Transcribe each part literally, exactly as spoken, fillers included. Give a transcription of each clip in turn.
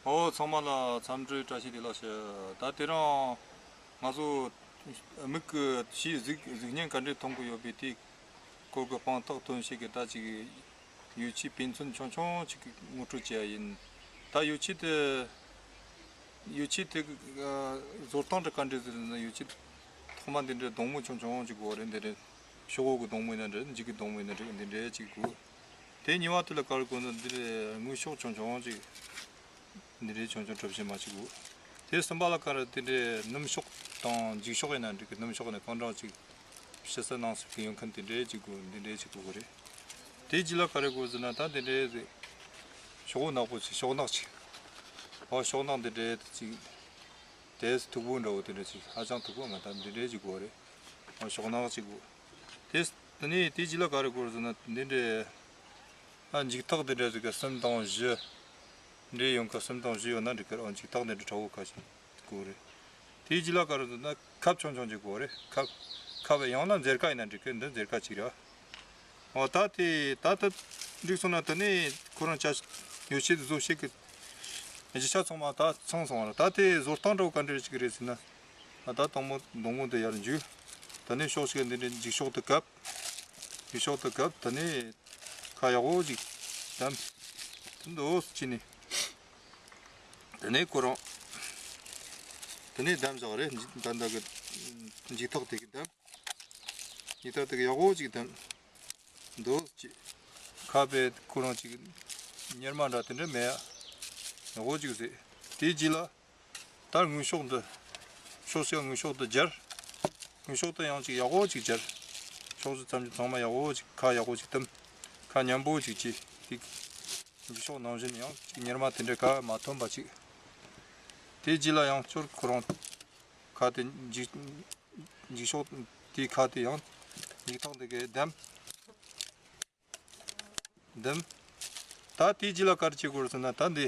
ཨོ། ཚང་མ་ལ་འཚམས་འདྲི་བཀྲ་ཤིས་བདེ་ལེགས་ཞུ། ད་དེ་རིང་ང་ཚོ་མིག་གི་ཕྱིའི་གཟུགས་གཟུགས་བརྙན་ག་འདྲས་མཐོང་གི་ཡོད་པའི་དེའི་སྐོར་གྱི་དཔང་རྟགས་ཐོན་ཤེས་ཀྱི་ད་ཅིག་ཡོ་ཆས་དཔེ་མཚོན་ཆུང་ཆུང་ཅིག་ངོ་སྤྲོད་བྱེད་ཡ་ཡིན། ད་ཡོ་ཆས་དེ་ཡོ་ཆས་དེ་གི་ཨ་བཟོ་སྟངས་དེ་ག་འདྲས་ཟེར་ན། ཡོ་ཆས་ཐོག་མ་འདི་འདྲའི་སྡོང་མོ་ཆུང་ཆུང་ཅིག་དགོས་རེད། འདི་འདྲའི་ཤོག་བུ་གི་སྡོང་མོ་ཡིན་ན་འདྲ། འགྱིག་གི་སྡོང་མོ་ཡིན་ན་འདྲ། འདི་འདྲའི་ཅིག་དགོས། དེ་གཉིས་པ་དེ་ལ་ག་རེ་དགོས་ན། འདི་འདྲའི་དངོས་ཤོག་ཆུང་ཆུང་ཅིག་འདི་འདྲའི་ཆུང་ཆུང་གྲུ་བཞི་མ་ཅིག་དགོས། དེ་གསུམ་པ་ལ་ག་རེ། དེ་འདྲའི་སྣུམ་ཤོག་དང་འགྱིག་ཤོག་ཡིན་ན་འགྲིག་གི། སྣུམ་ཤོག་ནི་གང་དྲག་ཅིག་ཕྱི་ས་ནང་སུ་གི་ཡོང་མཁན་དེ་འདྲའི་ཅིག་དགོས། འདི་འདྲའི་ཅིག་དགོས་གི་རེད། དེ་རྗེས་ལ་ག་རེ་དགོས་ཟེར་ན། ད་འདི་འདྲའི་ཟེ་ཤོག་བུ་ནག་པོ་ཅིག་ཤོག་ནག་ཅིག་ཨོ། ཤོག་ནག་འདི་འདྲའི་ཅིག་དེ་མཐུག་པོ་འདྲ་བོ་དེ་འདྲ་ཅིག་ཧ་ཅང་མཐུག་པོ་ང་ད་འདི་འདྲའི་ཅིག་དགོས་རེད། ཨོ། ཤོག་ནག་ཅིག་དགོས། དེ་དེ་ནས་དེ་རྗེས་ལ་ག་རེ་དགོས་ཟེར་ན། འདི་འདྲའི་ཨ་འགྱིག་ཐག་འདི་འདྲ་ཟིག་ག་གསུམ་དང་བཞི་འདྲའི་ཡོང་གི། གསུམ་དང་བཞི་ཡོད་ན་འགྲིག་གི། ཨོ། འགྱིག་ཐག་འདི་འདྲ་ཁྲ་བོ་ཁ་ཤས་དགོས་རེད། དེའི་རྗེས་ལ་ག་རེ་འདུག་ན། ཁབ་ཆུང་ཆུང་ཅིག་དགོས་རེད། ཁབ་ཁབ་ཡང་ན་འཛེར་ཀ་ཡིན་ན་འགྲིག་གི། འདི་འཛེར་ཀ་ཅིག་རེད། འོ། ད་དེ་ད་ལྟ་འགྲིག་སོང་ན། དེ་ནས་ཁོ་རང་ཅག་ཡོ་ཆས་དེ་བཟོ་བྱེད་ཀྱི་གཞི་ཆ་ཚང་མ་ད་ཚང་སོང་བ་རེད། ད་དེ་བཟོ་སྟངས་འདྲ་བོ་ག་འདྲ་ཞིག་རེད་ཟེར་ན། ད་ད་དང་པོ་སྡོང་མོ་དེ་ཡར་འཇུས། དེ་ནས་ཕྱོགས་གཅིག་འདི་འདྲའི་འགྱིག་ཤོག་དེ་བཀབ། འགྱིག་ཤོག་དེ་བཀབ། དེ་ནས་ཁ་ཡག་པོ་ཅིག་བསྡམས། དེ་འདུག་སེ་བྱས་ནས། དེ་ནས་ཁོ་རང་དེ་ནས་བསྡམས་བཞག་རེད། ད་ལྟ་གི་འགྱིག་ཐག་དེ་གི་བསྡམས། འགྱིག་ཐག་དེ་གི་ཡག་པོ་ཅིག་བསྡམས། འདུག་སེ་བྱས། ཁ་བས་ཁོ་རང་ཅིག་གཉེར་མ་འདྲ་དེ་འདྲ་མེད་ཡ། ཡག་པོ་ཅིག་བཟོས། དེའི་རྗེས་ལ་ད་དངོས་ཤོག་འདི། ཕྱོགས་གཅིག་དངོས་ཤོག་འདི་སྦྱར། དངོས་ཤོག་འདི་ཡང་ཅིག་ཡག་པོ་ཅིག་སྦྱར། ཕྱོགས་བཞི་ཙམ་གྱི་ཚང་མ་ཡག་པོ་ཅིག་ཁ་ཡག་པོ་ཅིག་བསྡམས། ཁ་མཉམ་པོ་ཅིག་བྱས། དེ་འགྱིག་ཤོག་ནང་བཞིན་ཡང་ཅིག་གཉེར་མ་དེ་འདྲ་ག་མ་ཐོན་པ་ཅིག་དེའི་རྗེས་ལ་ཡང་བསྐྱར་ཁོ་རང་ཁ་དེ་འགྱིག་འགྱིག་ཤོག་དེའི་ཁ་དེ་ཡང་འགྱིག་ཐག་དེ་གས་བསྡམས། བསྡམས། ད་དེའི་རྗེས་ལ་ག་རེ་བྱེད་དགོས་རེད་ཟེར་ན། ད་འདི་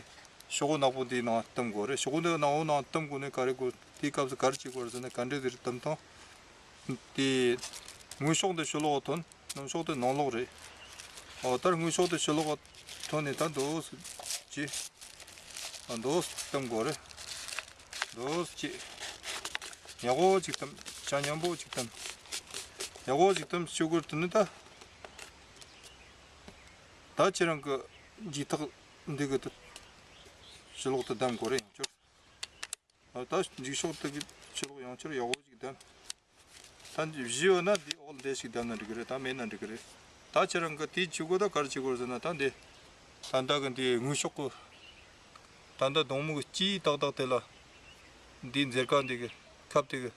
ཤོག་བུ་ནག་པོ་འདིའི་ནང་བསྡམ་དགོས་རེད། ཤོག་བུ་འདི་ནག་པོ་ནང་བསྡམ་དགོས་ནས་ག་རེ་དགོས། དེའི་སྐབས་སུ་ག་རེ་བྱེད་དགོས་རེད་ཟེར་ན། ག་འདྲས་ཟེར་བསྡམ་སྟངས། དེ་དངོས་ཤོག་འདི་ཕྱི་ལོགས་ཐོན། སྣུམ་ཤོག་དེ་ནང་ལོགས་རེད། འོ། ད་དངོས་ཤོག་དེ་ཕྱི་ལོགས་ཐོན་ནས་ད་འདུག་སེ་བྱས། ཨ། འདུག་སེ་བསྡམ་དགོས་རེད། འདུག་སེ་བྱས། ཡག་པོ་ཅིག་བསྡམས། ཆ་མཉམ་པོ་ཅིག་བསྡམས། ཡག་པོ་ཅིག་བསྡམས་ཞུ་དགོས་དུས་ནི་ད། ད་ཁྱེད་རང་གི་འགྱིག་ཐག་འདི་གི་དེ་ཕྱི་ལོགས་དེ་བསྡམ་དགོས་རེད། ཡང་བསྐྱར། ཨ། ད་འགྱིག་ཤོག་དེ་གི་ཕྱི་ལོགས་ཡང་བསྐྱར་ཡག་པོ་ཅིག་བསྡམས། ད་བཞི་ཡོད་ན་འདི་འོག་ལ་འདི་ཞིག་བསྡམས་ན་འགྲིག་གི་རེད། ད་མེད་ན་འགྲིག་གི་རེད། ད་ཁྱེད་རང་གི་དེ་བྱེད་དགོས། ད་ག་རེ་བྱེད་དགོས་ཟེར་ན། ད་འདི་ད་ལྟ་གི་འདི་དངོས་ཤོག་གི་ད་ལྟ་སྡོང་མོ་གི་སྤྱིའི་ཏག་ཏག་དེ་ལ་འདི་འཛེར་ཀ་འདི་གི་ཁབ་དེ་གི་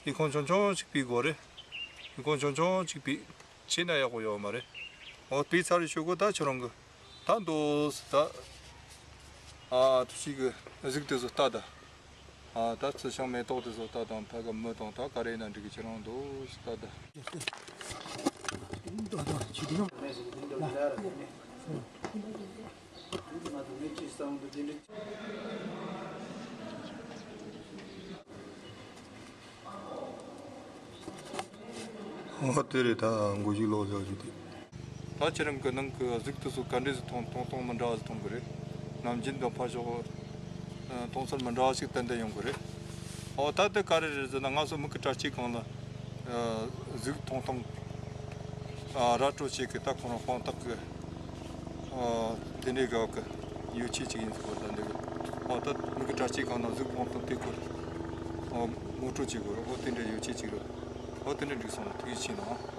ཡི་ཁུང་ཆུང་ཆུང་ཞིག་ཕུད་དགོས་རེད། ཡི་ཁུང་ཆུང་ཆུང་ཞིག་ཕུད། ཆེ་ན་ཡག་པོ་ཡོད་མ་རེད། འོ། ཕུད་ཚར་རེ་ཞུ་དགོས། ད་ཁྱོད་རང་གི་ད་འདུག་སེ་ད། ཨ། ཐུགས་ཤིག་གི་གཟུགས་དེ་ཚོ་ལྟ་ད། ཨ། ད་རྩི་ཤིང་མེ་ཏོག་དེ་ཚོ་ལྟ་དང་། ཕ་གི་མི་དང་ད་ག་རེ་ཡིན་ན་འགྲིག་གི། ཁྱེད་རང་འདུག་སེ་ལྟ་ད། འོ། དེ་རེད། ད་མགོ་གཞུག་ལོག་བཞག་རྒྱུ་དེ། ད་ཁྱེད་རང་གི་ནང་གི་གཟུགས་དེ་ཚོ་ག་འདྲས་སེ་མཐོང་། མཐོང་སྟངས་མི་འདྲ་བ་ཞིག་མཐོང་གི་རེད། ནམ་རྒྱུན་དང་ཕར་ཕྱོགས་མཐོང་ཚུལ་མི་འདྲ་བ་ཞིག་ཏན་ཏན་ཡོང་གི་རེད། འོ། ད་དེ་ག་རེ་རེད་ཟེར་ན། ང་ཚོ་མིག་གི་དྲ་ཕྱེད་སྒང་ལ་གཟུགས་མཐོང་སྟངས་ར་སྤྲོད་བྱེད་ཀྱི་ད་ཁོ་རང་དཔང་རྟགས་ཀྱི། ཨ། དེ་འདྲའི་ག་གི་ཡོ་ཆས་ཅིག་ཡིན་ཟེར་བ་ད་འདི་གི། ཨ། ད་མིག་གི་དྲ་ཕྱེད་སྒང་ན་གཟུགས་མཐོང་སྟངས་དེ་ཁོ། ཨ། ངོ་སྤྲོད་བྱེད་དགོས་རེད། ཨོ། དེ་འདྲའི་ཡོ་ཆས་ཅིག་རེད། ཨོ། དེ་འདྲ་འགྲིག་སོང་། ཐུགས་རྗེ་ཆེ་གནང་།